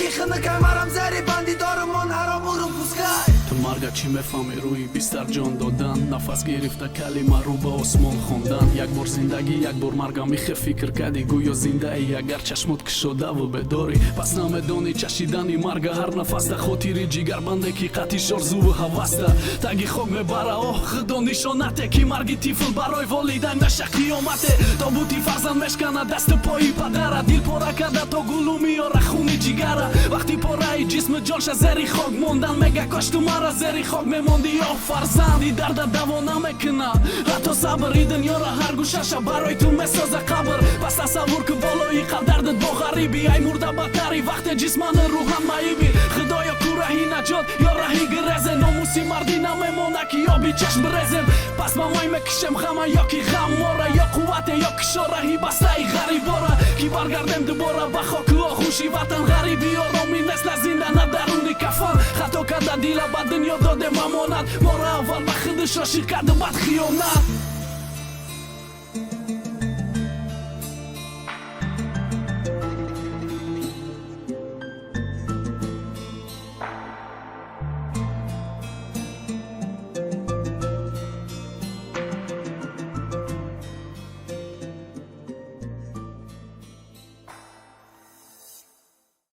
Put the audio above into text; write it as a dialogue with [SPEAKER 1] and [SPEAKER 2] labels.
[SPEAKER 1] Зиндагӣ хунукай, марам зери банди дорумон ҳаром пускай.
[SPEAKER 2] Ту марга чӣ мефаҳмӣ? Рӯи бистар ҷон додан, нафас гирифта, калима рӯ ба осмон хондан. Як бор зиндагӣ, як бор марга, михе фикр кардӣ, гӯё зиндаӣ. Агар чашмот кушодаву бедорӣ, пас намедонӣ чашидани марга. Ҳар нафаста хотири ҷигарбанде, ки қатиш орзуву ҳаваста таги хок мебара. Оҳ, Худо, нишонате, ки марги тифл барои волидайн меша қиёмате. Тобути фарзанд мешкана дасту пои падара, дил пора карда то гулу меёра хуни ҷигара. Вақти пораи ҷисму ҷонша зери хок мондан, мега: «Кош ту мара зери хок мемондӣ, ё фарзанд». И дарда даво намекуна ҳатто сабр. И дунёра ҳар гӯшаша барои ту месоза қабр. Пас тасаввур ку, болои қабр дардат бо ғарибӣ, ай мурда бадтарӣ, вақте ҷисману рӯҳан маибӣ. Худоё, ку раҳи наҷот ё раҳи гирезем? Номуси мардӣ намемона, ки оби чашм бирезем. Пас ба май мекушем ғама ё ки ғам мора, ё қуввате, ё кишо раҳи бастаи ғарибора, ки баргардем дубора ба хоку оғӯши ватан. Ғариби оромӣ нест на зинда, на даруни кафан. Хато карда дила ба дунё додем амонат, моро аввал ба худи шошӣ карду баъд хиёнат.